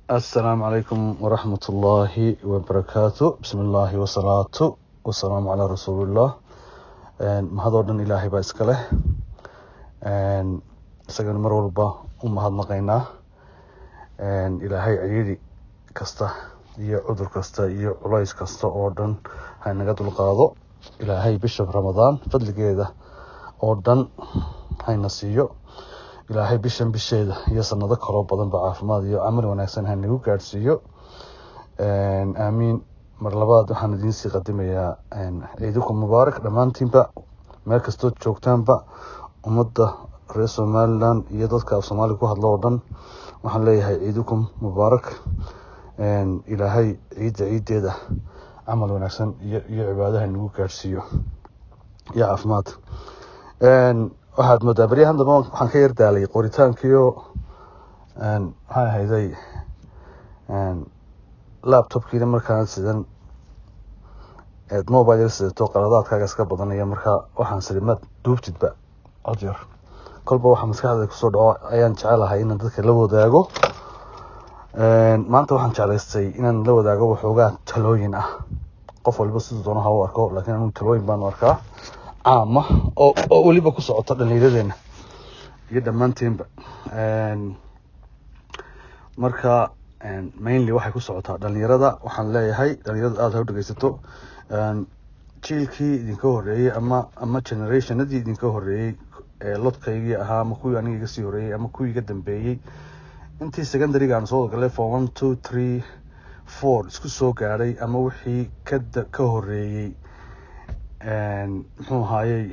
Asalaamu calaykum waraxmat ullaahi wabarakaatu. Bismi illaahi wasalaatu wasalaamu calaa rasuulillah. Mahadoo dhan Ilaahay baa iska leh, isagana mar walba u mahadnaqaynaa. Ilaahay cidhiidhi kasta iyo cudur kasta iyo culays kasta oo dhan haynaga dulqaado. Ilaahay bisha Ramadaan fadligeeda oo dhan hayna siiyo. Ilaahay bishan bisheeda iyo sanado kaloo badanba caafimaad iyo camal wanaagsan haynagu gaadhsiiyo, aamiin. Mar labaad waxaan idiin sii qadimayaa ciidukum mubaarak dhammaantiinba, meel kastood joogtaanba. Ummadda reer Somaliland iyo dadka af Soomaaliga ku hadla oo dhan waxaan leeyahay ciidukum mubaarak. Ilaahay ciidda ciiddeeda camal wanaagsan iyo cibaadaha nagu gaadhsiiyo iyo caafimaad. Waxaad moodaa baryahan dambe waxaan ka yar daalay qoritaankiyo, maxay ahayday, laptopkiina markaan sidan eed mobile yar sidato, qaladaadkaaga iska badanaya. Marka waxaan siri maad duubtidba cod yar. Kolba waxa maskaxda kusoo dhaco ayaan jecelahay inaan dadka la wadaago. Maanta waxaan jeclaystay inaan la wadaago waxoogaa talooyin ah. Qof walba siduu doono ha u arko, laakiin anigu talooyin baan u arkaa caama oo weliba ku socota dhallinyaradeena iyo dhammaanteenba. Marka mainly waxay ku socotaa dhalinyarada. Waxaan leeyahay dhalinyarada aada ha u dhegeysato. Jiilkii idinka horreeyey ama generationadii idinka horreeyey ee lodkaygii ahaa, ama kuwii aniga iga sii horreeyey ama kuwii iga dambeeyey, intii secondaryga aan soo wada galay, form one, two, three, four isku soo gaadhay ama wixii ka horreeyey, muxuu ahaayey,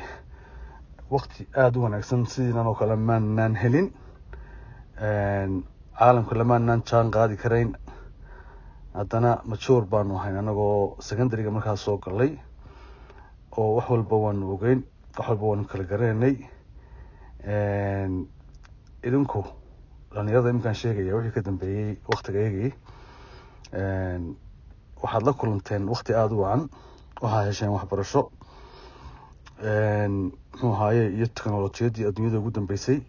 waqti aada u wanaagsan sidiinan oo kale maanaan helin. Caalamka lamaanaan jaan qaadi karayn. Haddana mature baanu ahayn anagoo secondaryga markaas soo galay, oo wax walba waanu ogeyn, wax walba waanu kala garanaynay. Idinku dhalinyarada iminkaan sheegaya, wixii ka dambeeyey waktigaygii, waxaad la kulanteen wakti aada u wacan. Waxaa hesheen waxbarasho, muxuu ahaaye, iyo technolojiyadii adduunyada ugu dambeysay.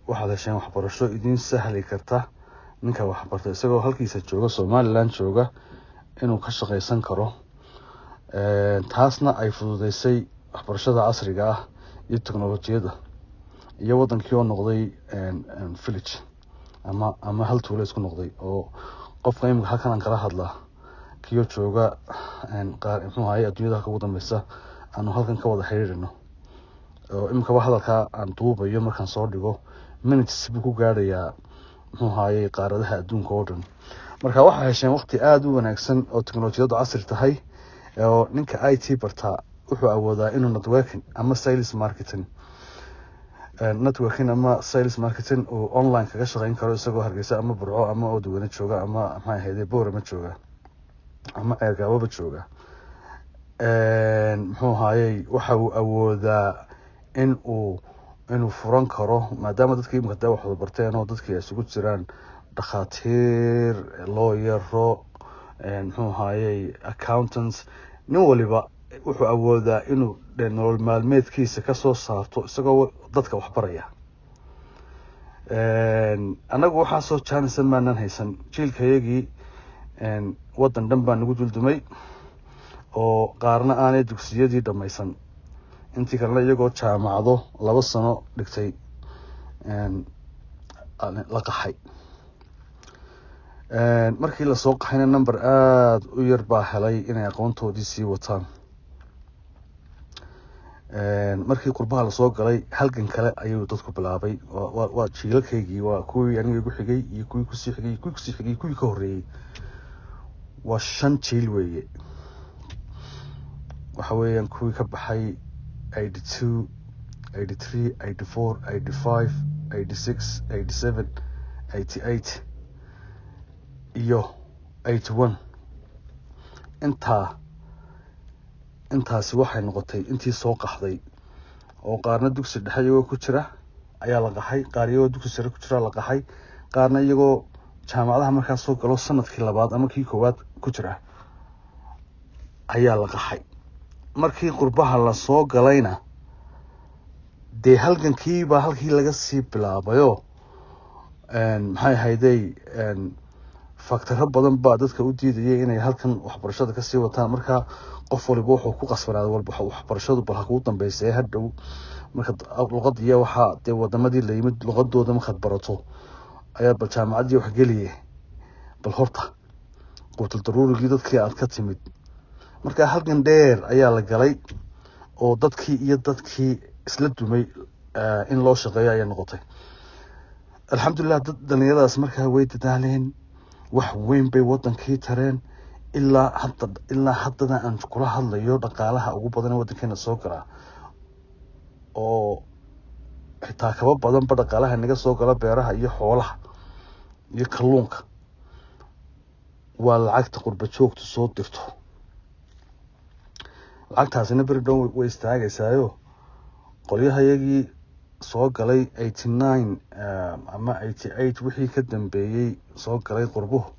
Waxaad hesheen waxbarasho idiin sahli karta ninka waxbarta isagoo halkiisa jooga, Somaliland jooga, inuu ka shaqaysan karo. Taasna ay fududeysay waxbarashada casriga ah iyo technolojiyadda iyo wadankii oo noqday village ama hal tuulo isku noqday, oo qofka imika halkan aan kala hadlaa kiyo jooga qaar, muxuu ahaye, adduunyada halka ugu dambeysa, aanu halkan ka wada xiriirino, oo iminkaba hadalkaa aan duubayo markaan soo dhigo minutes buu ku gaadhayaa, muxuu ahaayey, qaaradaha adduunka oo dhan. Marka waxaa hesheen waqti aada u wanaagsan oo teknolojiyaddu casri tahay, oo ninka IT bartaa wuxuu awoodaa inuu networking ama sales marketing, networking ama sales marketing uu online kaga shaqeyn karo isagoo Hargeysa ama Burco ama Oodweyne jooga ama, maxay ahayde, Boorama jooga ama Ceergaababa jooga. Muxuu ahaayey, waxa uu awoodaa in uu inuu furan karo, maadaama dadkii imika dee wax wada barteen oo dadkii ay isugu jiraan dhakhaatiir, lawyero, muxuu ahaayey, accountants. Nin waliba wuxuu awoodaa inuu nolol maalmeedkiisa kasoo saarto isagoo dadka wax baraya. Annagu waxaa soo jaanisan maanaan haysan. Jiilkayagii waddan dhan baa nagu duldumay, oo qaarna aanay dugsiyadii dhammaysan, intii kalena iyagoo jaamacado 2 sano dhigtay la qaxay. Markii lasoo qaxayna number aada u yar baa helay inay aqoontoodii sii wataan. Markii qurbaha lasoo galay, halgan kale ayuu dadku bilaabay. Waa jiilalkaygii, waa kuwii aniga igu xigay iyo kuwii kusii xigay iyo kuwii kusii xigay iyo kuwii ka horreeyey. Waa shan jiil weeye. Waxa weeyaan kuwii ka baxay 82, 83, 84, 85, 86, 87, 88 iyo 81. Intaasi waxay noqotay intii soo qaxday, oo qaarna dugsi dhexe iyagoo ku jira ayaa la qaxay, qaar iyagoo dugsi sare ku jira la qaxay, qaarna iyagoo jaamacadaha markaas soo galo sanadkii labaad ama kii koowaad ku jira ayaa la qaxay. Markii qurbaha lasoo galayna dee halgankiibaa halkii laga sii bilaabayo. Maxay ahayday, factoro badan baa dadka u diidayay inay halkan waxbarashada kasii wataan. Marka qof waliba wuxuu ku qasbanaaday walba waxbarashadu bal ha kugu dambeysay hadhow marka luqad iyo waxaa dee wadamadii la yimid luqadooda markaad barato ayaa bal jaamacaddii wax geliye, bal horta quutul daruurigii dadkii aad ka timid. Marka halgan dheer ayaa la galay oo dadkii iyo dadkii isla dumay in loo shaqeeyo ayay noqotay. Alxamdulilah, dad dhalinyaradaas markaa way dadaaleen, wax weyn bay wadankii tareen. Ilaa hadda, ilaa haddana aan kula hadlayo, dhaqaalaha ugu badan ee wadankeena soo galaa oo xitaa kaba badanba dhaqaalaha naga soo gala beeraha iyo xoolaha iyo kalluunka waa lacagta qurba joogtu soo dirto. Lacagtaasina beri dhow way istaagaysaayo. Qolyahayagii soo galay 89 ama 88 wixii ka dambeeyey soo galay qurbuhu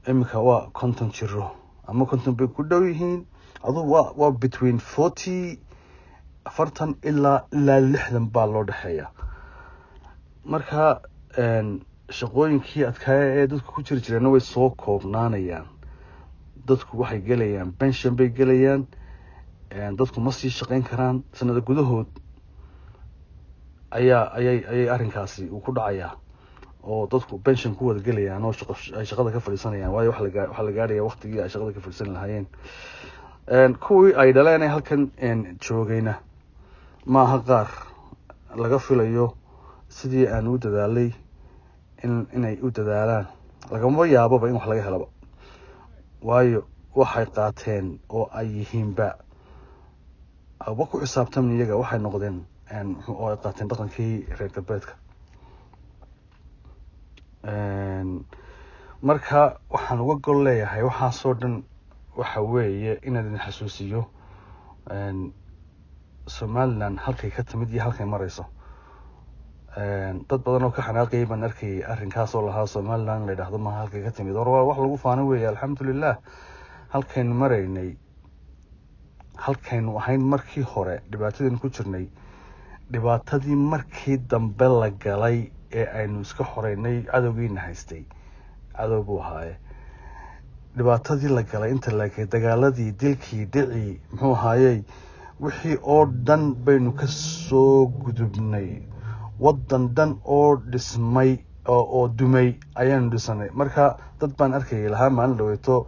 iminka waa 50 jiro ama 50 bay ku dhow yihiin. Adu waa between 40, 40 ilaa 60 baa loo dhexeeya. Marka shaqooyinkii adkaaya ee dadku ku jiri jireenna way soo koobnaanayaan. Dadku waxay gelayaan pension bay gelayaan, dadku ma sii shaqeyn karaan. Sanado gudahood ayaa ayay arrinkaasi uu ku dhacayaa oo dadku pension ku wada gelayaan oo shaqo ay shaqada ka fadhiisanayaan, waayo waxaa la gaaraya waqtigii ay shaqada ka fadhiisan lahaayeen. Kuwii ay dhaleen ee halkan joogayna maaha qaar laga filayo sidii aan u dadaalay inay u dadaalaan. Lagama yaababa in wax laga helaba, waayo waxay qaateen oo ay yihiinba aba ku xisaabtamin iyaga. Waxay noqdeen oo ay qaateen dhaqankii reer galbeedka. Marka waxaan uga gol leeyahay waxaasoo dhan waxa weeye inaan idin xasuusiyo Somaliland halkay ka timid iyo halkay marayso. Dad badan oo ka xanaaqayay baan arkayay arrinkaasoo lahaa Somaliland la yidhaahdo maaha halkay ka timid. War waa wax lagu faano weeye, alxamdulilah. Halkaynu maraynay, halkaynu ahayn markii hore, dhibaatadaynu ku jirnay, dhibaatadii markii dambe la galay ee aynu iska xoreynay cadowgiina haystay, cadow buu ahaaye, dhibaatadii la galay inta laakay, dagaaladii, dilkii, dhicii, muxuu ahaayey, wixii oo dhan baynu ka soo gudubnay. Waddan dhan oo dhismay oo dumay ayaanu dhisanay. Marka dad baan arkayay lahaa maalin dhaweeto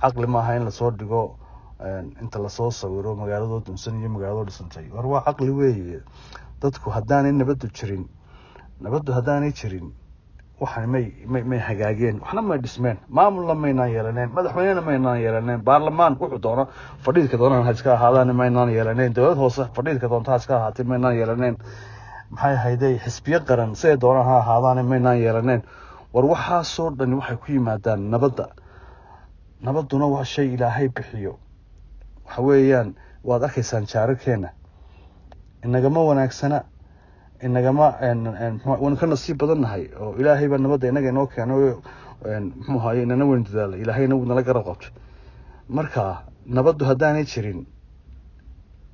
caqli maaha in lasoo dhigo inta lasoo sawiro magaaladoo dunsan iyo magaaladoo dhisantay. War waa caqli weeye. Dadku haddaanay nabaddu jirin, nabaddu haddaanay jirin, waxaan may hagaageen, waxna may dhismeen, maamulna maynaan yeelaneen, madaxweynena maynaan yeelaneen, baarlamaan wuxuu doono fadhiidka doonaan ha iska ahaadaan maynaan yeelaneen, dowlad hoose fadhiidka doonta ha iska ahaatee maynaan yeelaneen, maxay ahayday, xisbiyo qaran siday doonaan ha ahaadaan maynaan yeelaneen. War waxaasoo dhani waxay ku yimaadaan nabadda. Nabadduna waa shay Ilaahay bixiyo. Waxa weeyaan waad arkaysaan jaararkeena inagama wanaagsana, inagama waynu ka nasiib badan nahay oo Ilaahay baa nabadda inaga inoo keeno. Muxuu ahaye, inana waynu dadaalay, Ilaahayna wuu nala garab qabtay. Marka nabaddu haddaanay jirin,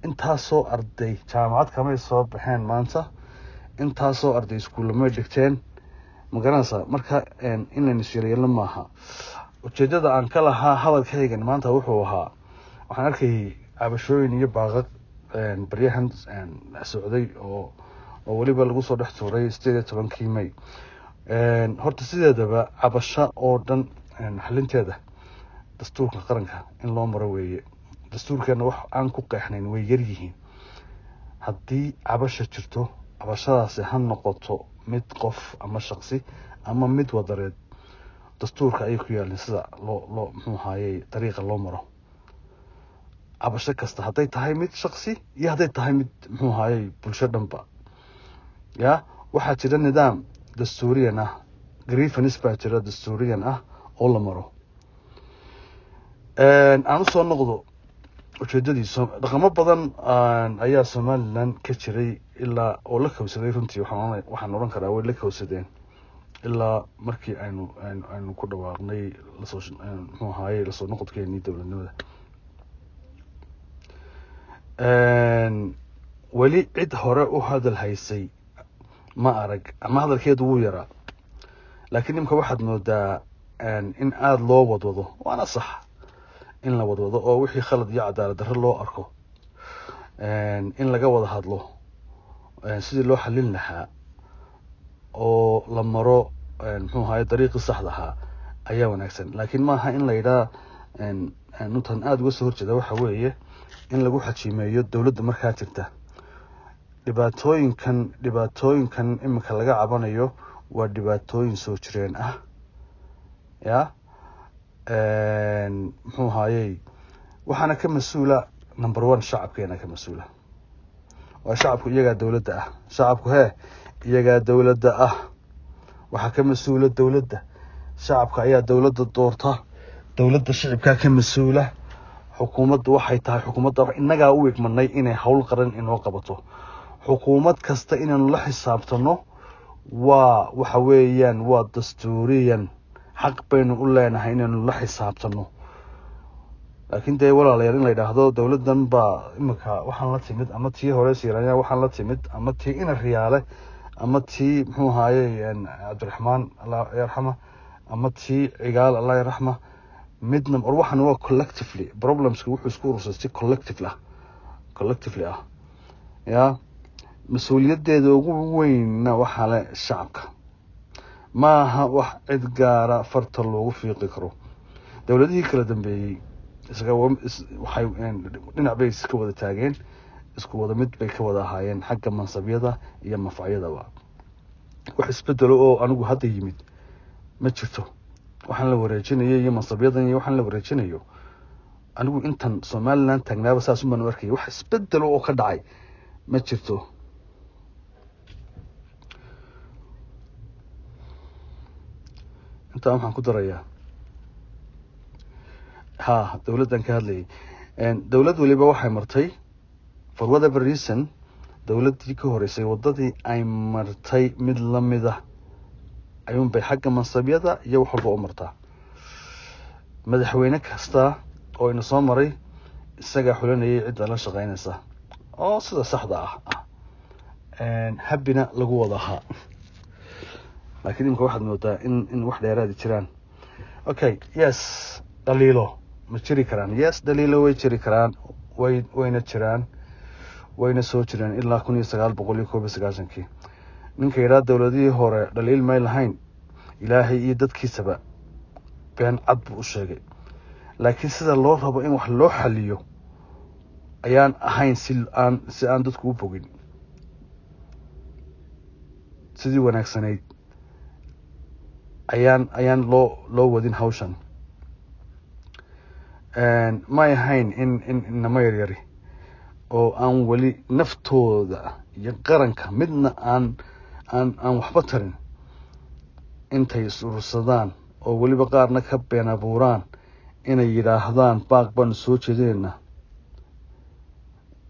intaasoo arday jaamacad kamay soo baxeen maanta, intaasoo arday iskuulla dhigteen, ma garanaysaa? Marka in laynu isyeelyeelno maaha. Ujeedada aan ka lahaa hadalkaygan maanta wuxuu ahaa, waxaan arkayay cabashooyin iyo baaqaq baryahan socday oo weliba lagu soo dhex tuuray 18-kii May. Horta sideedaba cabasho oo dhan xalinteeda dastuurka qaranka in loo maro weeye. Dastuurkeena wax aan ku qeexnayn way yar yihiin. Haddii cabasha jirto, cabashadaasi ha noqoto mid qof ama shaqsi ama mid wadareed, dastuurka ayay ku yaalin sida loo muxuu ahaayey dariiqa loo maro cabasho kasta, hadday tahay mid shaqsi iyo hadday tahay mid muxuu ahaayey bulsho dhanba. Ya waxaa jira nidaam dastuuriyan ah, grievance baa jira dastuuriyan ah oo la maro. Aan usoo noqdo ujeedadiisu. Dhaqamo badan ayaa Somaliland ka jiray ilaa oo la kawsaday. Runtii waxaan odhan karaa way la kawsadeen ilaa markii aynu ku dhawaaqnay lasoo muxuu ahaayey lasoo noqodkeenii dowladnimada. Weli cid hore u hadal haysay Ma arag ama hadalkeedu wuu yaraa, laakiin imka waxaad moodaa in aada loo wadwado, waana sax in la wadwado oo wixii khalad iyo cadaalad darro loo arko in laga wada hadlo sidii loo xalin lahaa oo la maro, muxuu ahaye, dariiqii saxda ahaa ayaa wanaagsan. Laakiin maaha in la yidhaha nuntan aada uga soo horjeeda. Waxa weeye in lagu xajiimeeyo dowladda markaa jirta. Dhibaatooyinkan iminka laga cabanayo waa dhibaatooyin soo jireen ah, ya muxuu ahaayey, waxaana ka mas-uula number one shacabkeena ka mas-uula. Waa shacabku, iyagaa dowladda ah. Shacabku hee, iyagaa dowladda ah. Waxaa ka mas-uula dowladda, shacabka ayaa dowladda doorta, dowladda shicibkaa ka mas-uula. Xukuumaddu waxay tahay xukuumadda innagaa u igmanay inay howl qaran inoo qabato. Xukuumad kasta inaanu la xisaabtano waa waxa weeyaan waa dastuuriyan, xaq baynu u leenahay inaynu la xisaabtano. Laakiin dee walaalayaal, in la yidhaahdo dowladdan baa imika waxaan la timid, ama tii hore Siiranya waxaan la timid, ama tii Ina Riyaale, ama tii muxuu ahaayey Cabdiraxmaan Allah yarxama, ama tii Cigaal Allah yarxama, midna or waxan waa collectively problemska wuxuu isku urursay si collective ah, collectively ah. Ya mas-uuliyaddeeda ugu weynna waxaa le shacabka. Maaha wax cid gaara farta loogu fiiqi karo. Dowladihii kala dambeeyey isaga waxay dhinac bay iska wada taageen, isku wada mid bay ka wada ahaayeen xagga mansabyada iyo manfacyadaba. Wax isbedelo oo anigu hadda yimid ma jirto. Waxaan la wareejinayo iyo mansabyadan iyo waxaan la wareejinayo, anigu intan Somaliland taagnaaba saas un baan u arkayay. Wax isbedelo oo ka dhacay ma jirto. Intaa waxaan ku darayaa, ha, dowladdan ka hadlayay, dowlad waliba waxay martay for whatever reason dowladdii ka horeysay waddadii ay martay mid lamid ah ayuun bay xagga mansabyada iyo wax walba u martaa. Madaxweyne kasta oo ina soo maray isagaa xulanayay cidda la shaqeynaysa oo sida saxda ah habbina lagu wada ahaa. Laakiin imika waxaad moodaa in wax dheeraadi jiraan. Okay, yes, dhaliilo ma jiri karaan? Yes, dhaliilo way jiri karaan, wayna jiraan, wayna soo jireen ilaa 1991-kii. Ninka yidhaha dowladihii hore dhaliil may lahayn, Ilaahay iyo dadkiisaba been cad buu u sheegay. Laakiin sida loo rabo in wax loo xaliyo ayaan ahayn si aan dadku u bogin. Sidii wanaagsanayd ayaan loo wadin hawshan. May ahayn in inamo yaryari oo aan weli naftooda iyo qaranka midna aan waxba tarin intay is urursadaan oo weliba qaarna ka been abuuraan inay yidhaahdaan baaq baanu soo jeedinaynaa.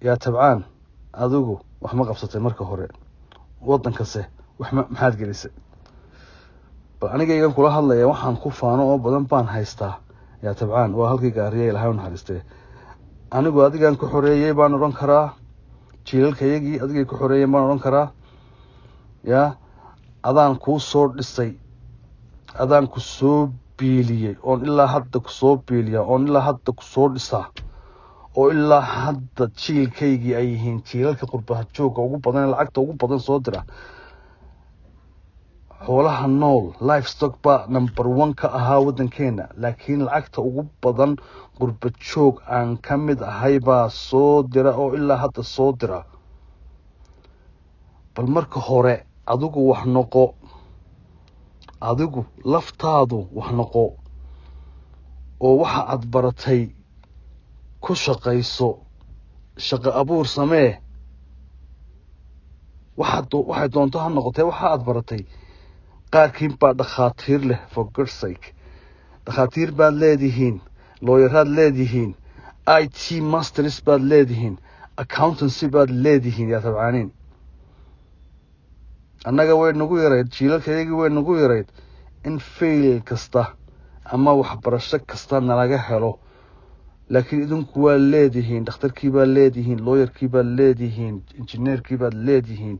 Yaa tabcaan, adigu wax ma qabsatay marka hore? Waddankase wax ma maxaad gelisay? Bal anigaygan kula hadlaya, waxaan ku faano oo badan baan haystaa. Yaa tabcaan, waa halkii gaariya, Ilahay u naxariistee. Anigu adigaan ku xoreeyey baan odhan karaa, jiilalkayagii adigay ku xoreeyeen baan odhan karaa. Ya adaan kuu soo dhisay, adaan ku soo biiliyey, oon ilaa hadda kusoo biiliya, oon ilaa hadda kusoo dhisaa, oo ilaa hadda jiilkaygii ay yihiin jiilalka qurbaha joogga ugu badan ee lacagta ugu badan soo dira. Xoolaha nool, livestock, baa number one ka ahaa waddankeena, laakiin lacagta ugu badan qurba joog aan ka mid ahay baa soo dira oo ilaa hadda soo dira. Bal marka hore adigu wax noqo, adigu laftaadu wax noqo, oo waxa aad baratay ku shaqayso, shaqo abuur samee. Waxaad waxay doonto ha noqotee, waxa aad baratay. Qaarkiin baa dhakhaatiir leh, for God's sake. Dhakhaatiir baad leedihiin, lawyeraad leedihiin, IT masters baad leedihiin, accountancy baad leedihiin. Yaa tabcaaniin, annaga way nagu yarayd, jiilalkayagii way nagu yarayd in field kasta ama waxbarasho kasta nalaga helo, laakiin idinku waa leedihiin. Dhakhtarkii baad leedihiin, lawyerkii baad leedihiin, injineerkii baad leedihiin.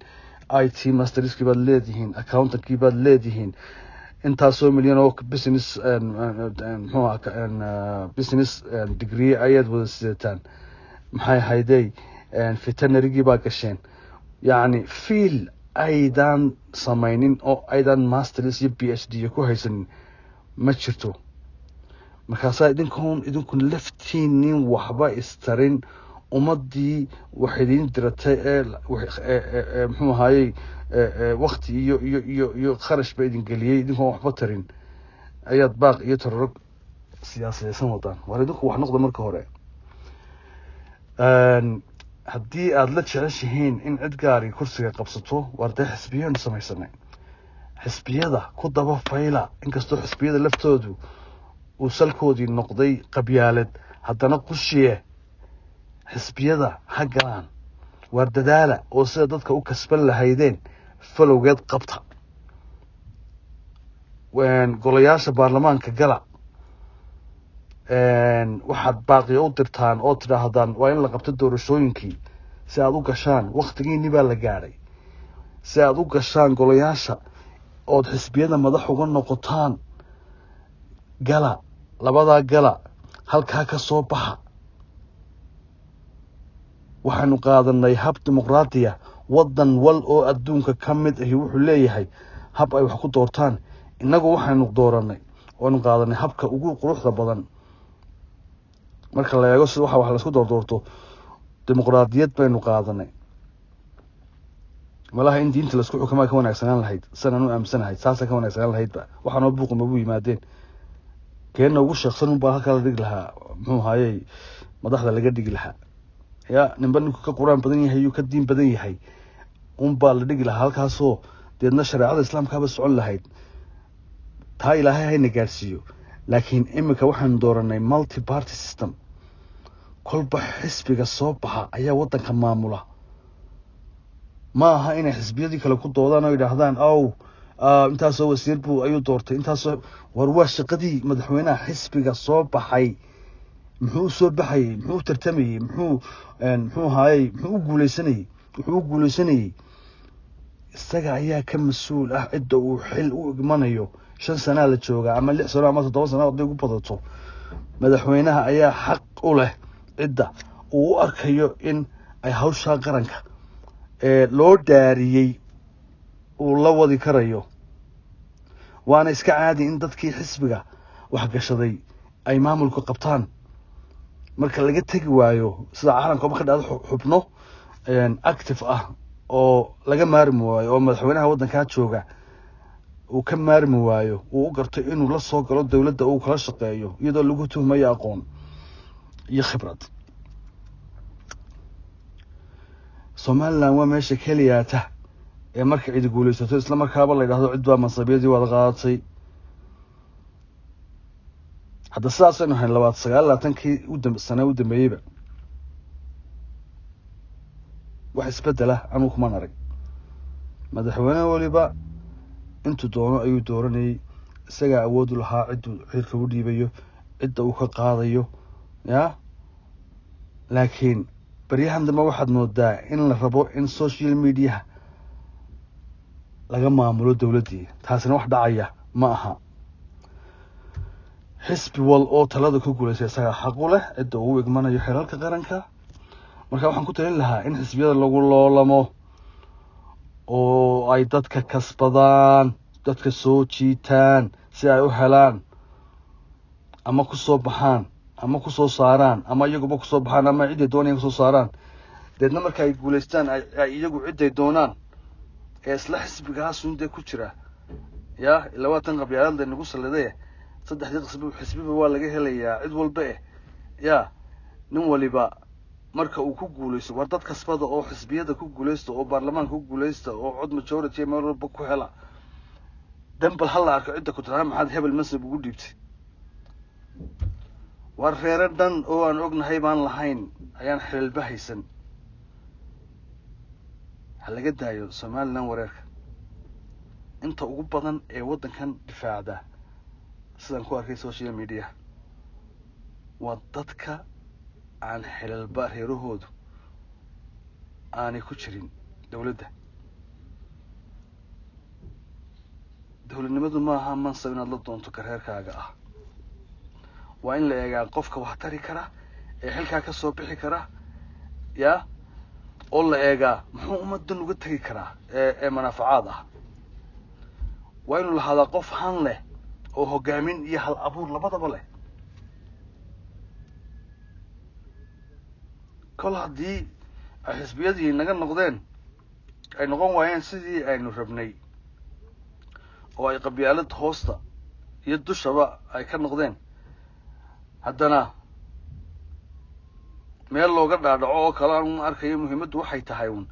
IT masterskii baad leedihiin, accountantkii baad leedihiin, intaasoo milyan oo business, muxuu aha, business degree ayaad wada sidataan. Maxay haydey, veterinarygii baa gasheen. Yacni field aydan samaynin oo aydan masters iyo PhD ku haysanin ma jirto. Markaasaa idinkoon idinku laftiinin waxba istarin, ummadii wax idiin diratay ee muxuu ahaayey wakti iyo kharash ba idin geliyey, idinkoon waxba tarin ayaad baaq iyo tarorog siyaasadeysan wadaan. Waar idinku wax noqda marka hore. Haddii aada la jeceshihiin in cid gaari kursiga qabsato, waar dee xisbiyanu samaysanay, xisbiyada ku daba fayla. Inkastoo xisbiyada laftoodu uu salkoodii noqday qabyaalad, haddana qushiye xisbiyada ha galaan. Waar dadaala oo sida dadka u kasban lahaydeen falowgeed qabta. Golayaasha baarlamaanka gala, waxaad baaqiyo u dirtaan oo tidhaahdaan waa in la qabto doorashooyinkii si aada u gashaan. Waktigiini baa la gaadhay si aada u gashaan golayaasha ood xisbiyada madax uga noqotaan. Gala labadaa, gala halkaa ka soo baxa. Waxaanu qaadanay hab dimuqraadiya. Waddan wal oo adduunka ka mid ahi wuxuu leeyahay hab ay wax ku doortaan. Innagu waxaynu dooranay oonu qaadanay habka ugu quruxda badan marka la eego sida waxa wax laisku doordoorto. Dimuqraadiyad baynu qaadanay. Malaha in diinta laisku xukumaa ka wanaagsanaan lahayd, sanaan u aaminsanahay saasa ka wanaagsanaan lahaydba. Waxaanoo buuqi magu yimaadeen. Keenna ugu sheeksan unbaa halkaa la dhigi lahaa, muxuu ahaayey, madaxda laga dhigi lahaa. Ya ninba ninku ka qur-aan badan yahay yuu ka diin badan yahay unbaa la dhigi lahaa halkaasoo deedna shareecada islaamkaaba socon lahayd. Taa Ilaahay hayna gaadhsiiyo. Laakiin iminka waxaanu dooranay multi party system. Kolba xisbiga soo baxa ayaa waddanka maamula. Ma aha inay xisbiyadii kale ku doodaan oo yidhaahdaan ow intaasoo wasiir buu ayuu doortay, intaasoo. War waa shaqadii madaxweynaha. Xisbiga soo baxay muxuu u soo baxayey? Muxuu u tartamayey? Muxuu ahaayey, muxuu u guuleysanayey? Wuxuu u guuleysanayey isaga ayaa ka mas-uul ah cidda uu xil u igmanayo. 5 sanaa la joogaa ama 6 sano ama 7 sano hadday ugu badato. Madaxweynaha ayaa xaq u leh cidda uu u arkayo in ay hawshaa qaranka ee loo dhaariyey uu la wadi karayo. Waana iska caadi in dadkii xisbiga waxgashaday ay maamulku qabtaan marka laga tegi waayo, sida caalamka marka dhacdo xubno active ah oo laga maarmi waayo oo madaxweynaha waddankaa jooga uu ka maarmi waayo, uu u garto inuu la soo galo dowladda, uu kala shaqeeyo iyadoo lagu tuhmayo aqoon iyo khibrad. Somaliland waa meesha keliyaata ee marka cidi guulaysato isla markaaba la yidhahdo cid baa mansabiyadii wada qaadatay. Hadda sidaasaynu hayn 29kii sane u dambeeyeyba wax isbedela anuu kumaan arag. Madaxweyne weliba intuu doono ayuu dooranayay, isagaa awood u lahaa cidduu xilka u dhiibayo, cidda uu ka qaadayo ya. Laakiin baryahan dambe waxaad moodaa in la rabo in social mediaha laga maamulo dowladdii. Taasina wax dhacaya ma aha. Xisbi wal oo talada ku guulaystay isagaa xaq u leh cidda uu igmanayo xilalka qaranka. Marka waxaan ku talin lahaa in xisbiyada lagu loolamo oo ay dadka kasbadaan, dadka soo jiitaan si ay u helaan ama ku soo baxaan ama ku soo saaraan ama iyaguba kusoo baxaan ama cidday doonayaan kusoo saaraan. Deedna marka ay guulaystaan ay iyagu cidday doonaan ee isla xisbigaasun dee ku jira ya 20 qabyaalad laynagu sallidaye, saddexdii qisbi xisbiba waa laga helayaa cid walba ya nin waliba marka uu ku guulaysto. War dad kasbada oo xisbiyada ku guulaysta oo baarlamaanka ku guulaysta oo cod majority meel walba ku hela, dambal ha la arko cidda ku tiraa maxaad hebel mansab ugu dhiibtay. War reere dhan oo aan ognahay baan lahayn ayaan xililba haysan. Ha laga daayo Somaliland wareerka. Inta ugu badan ee waddankan difaacda sidaan ku arkay social media waa dadka aan xililba reerahoodu aanay ku jirin dowladda. Dowladnimadu maaha mansab inaad la doonto kareerkaaga ah. Waa in la eegaa qofka wax tari kara ee xilkaa ka soo bixi kara, ya, oo la eegaa muxuu ummadan uga tegi karaa ee manaafacaad ah. Waa inuu lahaadaa qof han leh oo hogaamin iyo hal abuur labadaba leh. Kol haddii ay xisbiyadii naga noqdeen, ay noqon waayeen sidii aynu rabnay, oo ay qabyaalad hoosta iyo dushaba ay ka noqdeen, haddana meel looga dhaadhaco oo kale aan arkayo. Muhiimaddu waxay tahay un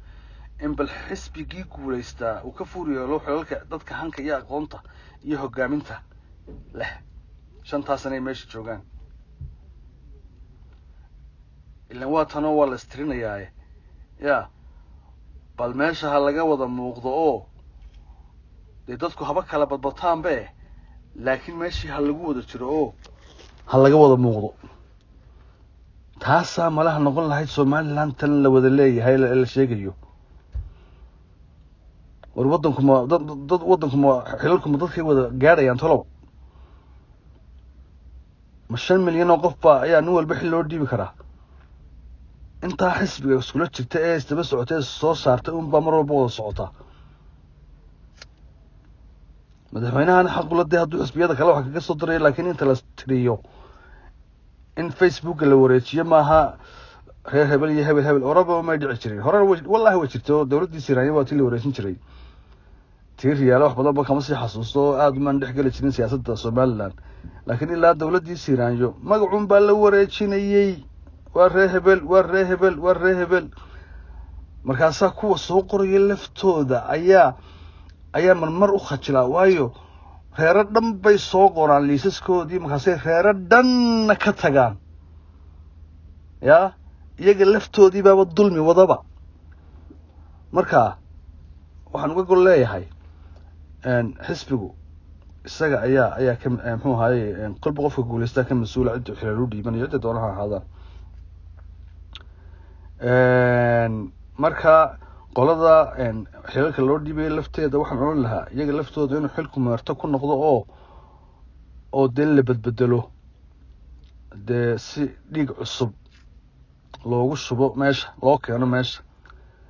in bal xisbigii guulaystaa uu ka fuur yeelo xilalka dadka hanka iyo aqoonta iyo hogaaminta leh 5-taa sana ay meesha joogaan. Ilan waa tanoo waa la istirinayaaye, ya, bal meesha ha laga wada muuqdo oo dee dadku haba kala badbataanbe, laakiin meeshii ha lagu wada jiro oo ha laga wada muuqdo. Taasaa malaha noqon lahayd Somaliland tan la wada leeyahay la sheegayo. War waddanku ma dad dad waddanku ma xilalku ma dadkay wada gaadhayaan? Tolow ma 5 milyan oo qof baa ayaa nin walba xil loo dhiibi karaa? Intaa xisbiga iskula jirta ee isdaba socota ee soo saartay unbaa mar walba wada socotaa. Madaxweynahana xaqula dee hadduu xisbiyada kale wax kaga soo darayo, laakiin inta la tiriyo in Facebooka la wareejiyo maaha reer hebel iyo hebel hebel. Horeba may dhici jirin, horena wallahi way jirtay oo dowladdii Siraanya waa tii la wareejin jiray. Tii Riyaale wax badan ba kama sii xasuusto oo aada umaan dhex geli jirin siyaasadda Somaliland, laakiin ilaa dowladdii Siraanyo magacun baa la wareejinayey: waa reer hebel, waa reer hebel, waa reer hebel. Markaasaa kuwa soo qoraya laftooda ayaa marmar u khajilaa, waayo reero dhan bay soo qoraan liisaskoodii, markaasay reero dhanna ka tagaan. Ya, iyaga laftoodii baaba dulmi wadaba. Marka waxaan uga gol leeyahay, xisbigu isaga ayaa ka, muxuu ahaye, kolba qofka guulaystaa ka mas-uula cidda xilal u dhiibanayo, cidda doonaha ahaadaan. Marka qolada xilalka loo dhiibaya lafteeda waxaan odhan lahaa iyaga laftooda inuu xilku meerto ku noqdo oo dee la bedbedelo, dee si dhiig cusub loogu shubo meesha, loo keeno meesha,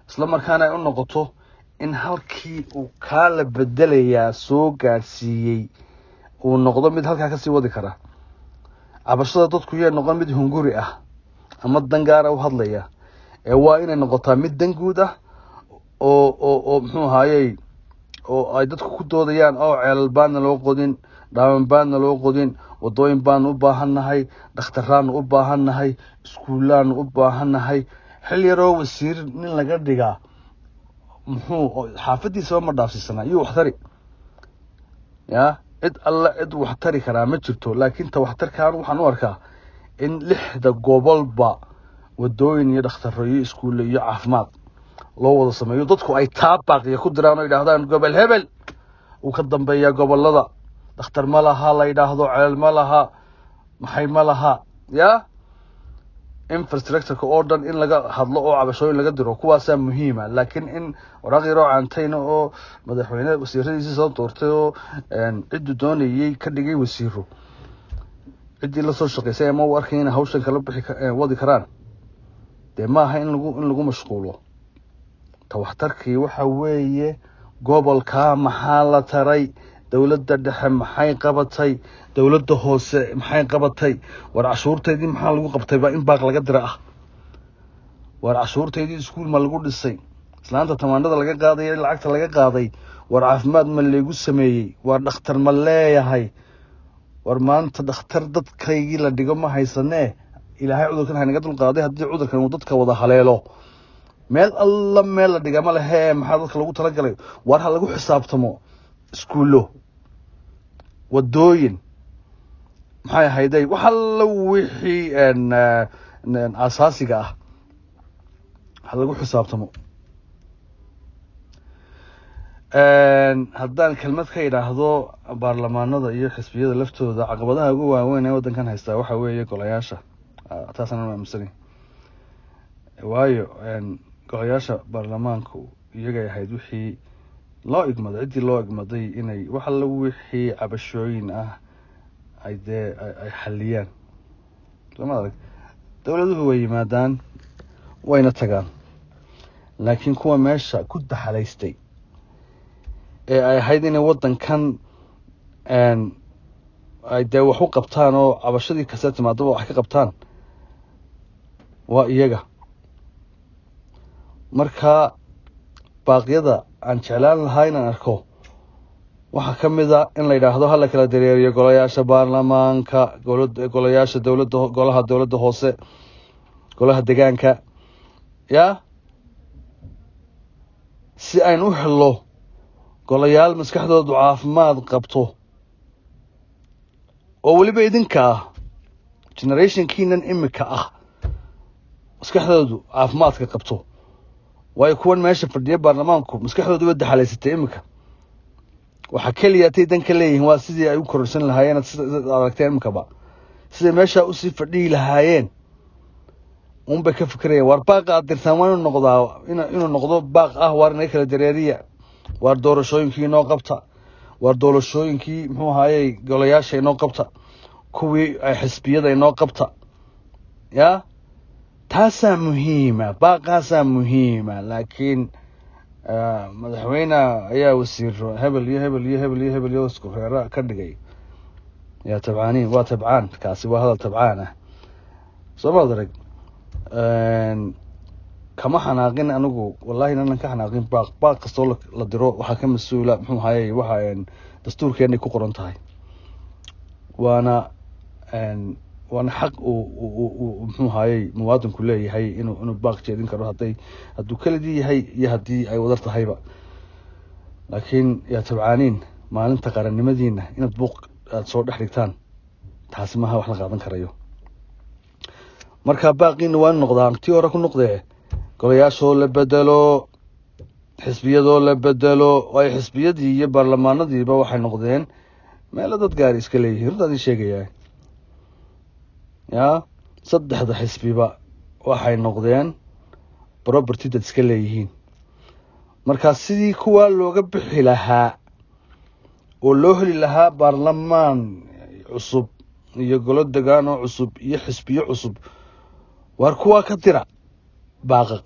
isla markaana ay u noqoto in halkii uu kaa la bedelayaa soo gaadhsiiyey uu noqdo mid halkaa kasii wadi kara. Cabashada dadku yay noqon mid hunguri ah ama dan gaara u hadlaya, ee waa inay noqotaa mid dan guud ah oo muxuu ahaayey, oo ay dadku ku doodayaan oo ceelal baana loo qodin, dhaaman baana loo qodin, wadooyin baanu u baahannahay, dhakhtaraanu u baahannahay, iskuullaanu u baahannahay. Xil yaroo wasiir nin laga dhigaa muxuu xaafadiisaba ma dhaafsiisanaa iyo waxtari? Ya, cid alla cid waxtari karaa ma jirto, laakiin ta waxtarkaan waxaan u arkaa in 6da gobolba wadooyin iyo dhakhtaro iyo iskuulle iyo caafimaad loo wada sameeyo, dadku ay taa baaqiya ku diraan oo yidhaahdaan gobol hebel uu ka dambeeyaa gobolada, dhakhtar ma laha la yidhaahdo, ceel ma laha, maxay ma laha. Ya, infrastructureka oo dhan in laga hadlo oo cabashooyin laga diro, kuwaasaa muhiima. Laakiin in waraaq yaroo caantayna oo madaxweyne wasiiradiisii soo doortay oo cidduu doonayey ka dhigay wasiiro, ciddii lasoo shaqaysay ama u arkay inay hawshan kala bixi wadi karaan, dee maaha in lagu mashquulo. Ta waxtarkii waxa weeye gobolkaa maxaa la taray, dowladda dhexe maxay qabatay, dowladda hoose maxay qabatay, war cashuurtaydii maxaa lagu qabtay baa in baaq laga dira ah. War cashuurtaydii iskuul ma lagu dhisay? Islaanta tamaandhada laga qaaday lacagta laga qaaday, war caafimaad ma laygu sameeyey? War dhakhtar ma leeyahay? War maanta dhakhtar dadkaygii la dhigo ma haysanee. Ilaahay cudurkan haynaga dulqaaday. Haddii cudurkan uu dadka wada haleelo, meel alla meel la dhiga ma lehe. Maxaa dadka lagu talagalay? War ha lagu xisaabtamo iskuullo, wadooyin, maxay ahayday, wax alla wixii asaasiga ah ha lagu xisaabtamo. Haddaan kelmad ka idhaahdo baarlamaanada iyo xisbiyada laftooda, caqabadaha ugu waaweyn ee waddankan haystaa waxa weeye golayaasha. Taasaan aaminsanay, waayo golayaasha baarlamaanku iyagay ahayd wixii Loo igmaday, ciddii loo igmaday inay wax alla wixii cabashooyin ah ay dee ay xaliyaan. Sooma arag, dowladuhu way yimaadaan wayna tagaan, laakiin kuwa meesha ku daxalaystay ee ay ahayd inay waddankan ay dee wax u qabtaan oo cabashadii kasta timaadaba wax ka qabtaan waa iyaga. Marka baaqyada aan jeclaan lahaa inaan arko waxaa ka mid a in la yidhaahdo hala kala dareeriyo golayaasha baarlamaanka, golayaasha dowladda, golaha dowladda hoose, golaha degaanka, yaa si aynu u helo golayaal maskaxdoodu caafimaad qabto oo weliba idinka ah, generationkiinan imika ah maskaxdoodu caafimaadka qabto. Waayo kuwan meesha fadhiya baarlamaanku maskaxdoodu way daxalaysatay imika. Waxaa keliya tay dan ka leeyihiin waa sidii ay u kororsan lahaayeen, sida aragteen imikaba siday meeshaa usii fadhiyi lahaayeen unbay ka fikirayaan. Waar baaqa aad dirtaan waa inuu noqdaa inuu noqdo baaq ah waar inaga kala dareeriya, waar doorashooyinkii inoo qabta, waar doorashooyinkii muxuu ahaayey golayaasha inoo qabta, kuwii xisbiyada inoo qabta. Ya taasaa muhiima, baaqaasaa muhiima. Laakiin madaxweyne ayaa wasiiro hebel iyo hebel iyo hebel iyo hebel iyo isku reera ka dhigay, yaa tabcaaniin, waa tabcaan, kaasi waa hadal tabcaan ah. Soo maad arag, kama xanaaqin anigu, wallahi inanan ka xanaaqin. Baaq kastoo la diro waxaa ka mas-uula muxuu ahayey waxa dastuurkeenay ku qoran tahay, waana xaq uu muxuu ahayey muwaadinku leeyahay inuu baaq jeedin karo hadduu keligii yahay iyo haddii ay wadar tahayba. Laakiin yaa tabcaaniin, maalinta qarannimadiina inaad buuq aada soo dhex dhigtaan taasi maaha wax la qaadan karayo. Marka baaqiina waa inu noqdaa tii hore ku noqdee, golayaashoo la bedelo, xisbiyadoo la bedelo. Waayo xisbiyadii iyo baarlamaanadiiba waxay noqdeen meelo dad gaari iska leeyihiin. Runtaan idin sheegayaa, yaa saddexda xisbiba waxay noqdeen property dad iska leeyihiin. Marka sidii kuwaa looga bixi lahaa oo loo heli lahaa baarlamaan cusub iyo golo degaanoo cusub iyo xisbiyo cusub, waar kuwaa ka dira baaqaq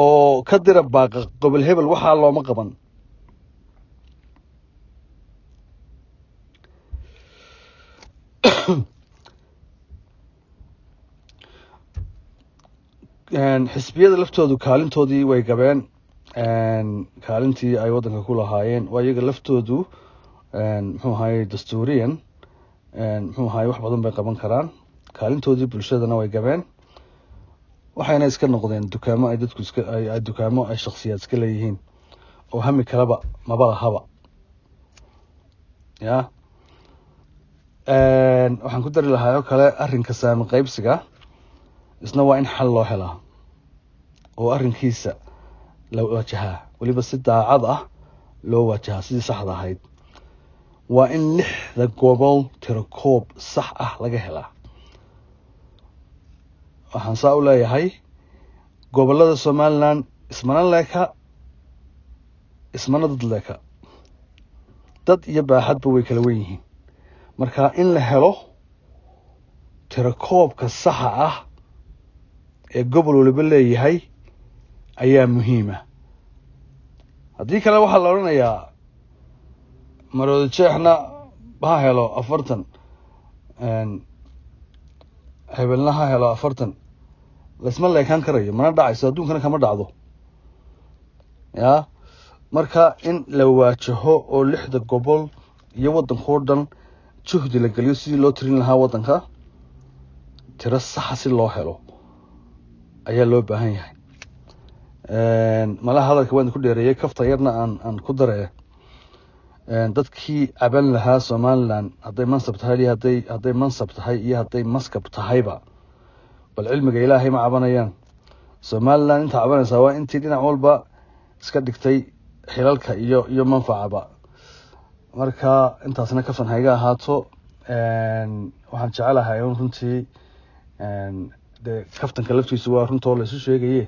oo ka dira baaqaq gobol hebel waxaa looma qaban. Xisbiyada laftoodu kaalintoodii way gabeen, kaalintii ay waddanka ku lahaayeen. Waa iyaga laftoodu muxuu ahaayey dastuuriyan muxuu ahaayey wax badan bay qaban karaan, kaalintoodii bulshadana way gabeen, waxayna iska noqdeen dukaamo ay dadku iska ay dukaamo ay shakhsiyaad iska leeyihiin oo hami kaleba maba lahaba. Ya waxaan ku dari lahaa oo kale arrinka saami qaybsiga isna waa in xal loo helaa oo arrinkiisa la waajahaa, weliba si daacad ah loo waajahaa sidii saxda ahayd. Waa in 6da gobol tirakoob sax ah laga helaa. Waxaan saa u leeyahay gobollada Somaliland ismana leeka, ismana dad leeka, dad iyo baaxadba way kala wen yihiin. Marka in la helo tirakoobka saxa ah ee gobol waliba leeyahay ayaa muhiima. Haddii kale waxaa la odhanayaa Maroodi Jeexna ha helo 40, hebelna ha helo 40, laisma leekaan karayo, mana dhacayso, adduunkana kama dhacdo. Ya marka in la waajaho oo 6da gobol iyo waddankao dhan juhdi la geliyo sidii loo tirin lahaa waddanka, tiro saxa si loo helo ayaa loo baahan yahay. Malaha hadalka waan ku dheereeyay, kafta yarna aan ku daree. Dadkii caban lahaa Somaliland hadday mansab tahay iyo hadday mansab tahay iyo hadday maskab tahayba, bal cilmiga Ilaahay ma cabanayaan. Somaliland inta cabanaysaa waa intii dhinac walba iska dhigtay xilalka iyo manfacaba. Marka intaasna kaftan hayga ahaato. Waxaan jecelahay un runtii dee kaftanka laftiisu waa runtoo la isu sheegaye.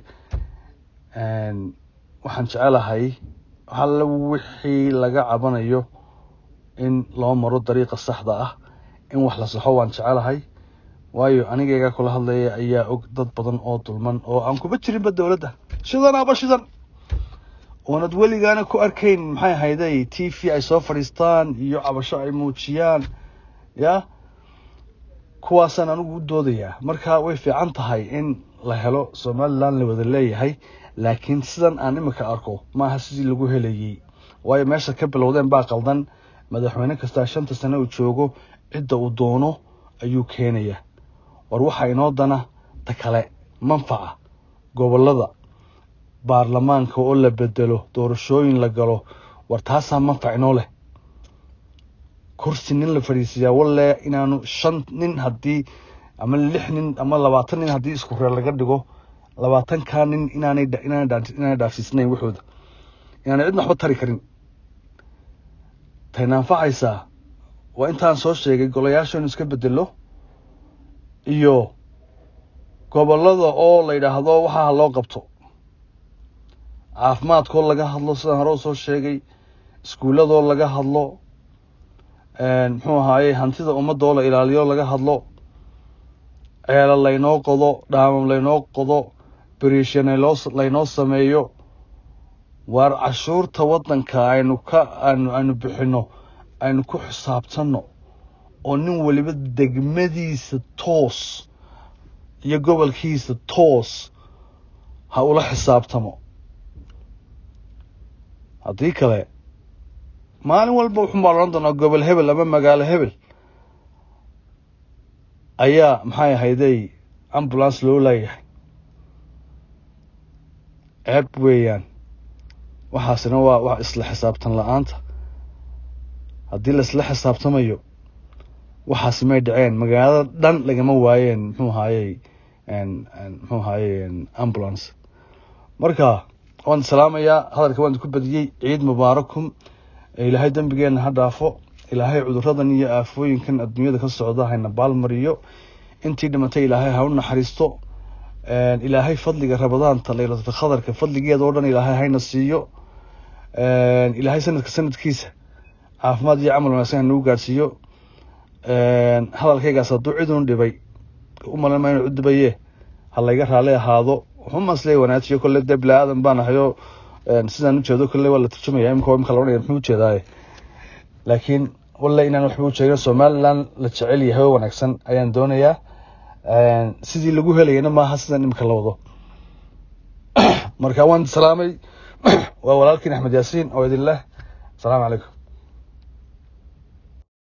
Waxaan jecelahay Waxalla wixii laga cabanayo in loo maro dariiqa saxda ah, in wax la saxo waan jecelahay, waayo anigayga kula hadlaya ayaa og dad badan oo dulman oo aan kuba jirinba dowladda. Shidan aba shidan oonad weligaana ku arkayn, maxay ahayday, TV ay soo fadhiistaan iyo cabasho ay muujiyaan. Ya kuwaasaan anigu u doodayaa. Marka way fiican tahay in la helo Somaliland la wada leeyahay, laakiin sidan aan imika arko maaha sidii lagu helayay, waayo meesha ka bilowdeen baa qaldan. Madaxweyne kastaa 5ta sano uu joogo cidda uu doono ayuu keenaya. War waxaa inoo dana ta kale manfaca gobolada, baarlamaanka oo la bedelo, doorashooyin la galo. War taasaa manfac inoo leh. Kursi nin la fadhiisiyaa, walle inaanu 5 nin haddii ama 6 nin ama 20 nin haddii isku reer laga dhigo, 20kaa nin inaanay dhaafsiisnayn waxooda, inaanay cidna waxba tari karin. Tayna anfacaysaa waa intaan soo sheegay, golayaasha iska bedelo iyo gobolada oo la yidhaahdo waxaa loo qabto, caafimaadkoo laga hadlo sidaan hore usoo sheegay, iskuulladoo laga hadlo, muxuu ahaaye, hantida ummadda oo la ilaaliyo laga hadlo, ceela laynoo qodo, dhaamam laynoo qodo, bariishya laynoo sameeyo. Waar cashuurta waddanka aynu ka aynu bixino aynu ku xisaabtanno, oo nin waliba degmadiisa toos iyo gobolkiisa toos ha ula xisaabtamo. Haddii kale maalin walba wuxuun baa loodhan doonaa gobol hebel ama magaalo hebel ayaa, maxay ahayday, ambulance loo laayahay. Ceeb weeyaan waxaasina, waa wax isla xisaabtan la-aanta. Haddii laisla xisaabtamayo waxaasi may dhaceen, magaalada dhan lagama waayeen, muxuu ahaaye, ambulance. Marka waan salaamayaa, hadalka waan ku badiyey. Ciid mubaarakum. Ilaahay dembigeena ha dhaafo. Ilaahay cuduradan iyo aafooyinkan adduunyada ka socda hayna baalmariyo. Intii dhimatay Ilaahay ha u naxariisto. Ilaahay fadliga Ramadaanta, Laylatul Qadarka fadligeeda oo dhan Ilaahay hayna siiyo. Ilaahay sanadka sanadkiisa caafimaad iyo camal wanaagsan ha nagu gaadhsiiyo. Hadalkaygaas hadduu cidun dhibay, u malan maa inuu cid dhibaye, ha layga raali ahaado. Wuxuu maslee wanaajiyo kolle, dee bilaa aadan baan ahayo, sidaan ujeedo kolle waa la turjumaya imika la ohanaya muxuu ujeedaaye, laakiin walle inaan waxba ujeedin. Somaliland la jecel yahay oo wanaagsan ayaan doonayaa. Sidii lagu helayana maaha sidan imika la wado. Marka waan salaamay. Waa walaalkiin Axmed Yaasiin oo idin leh asalaamu calaykum.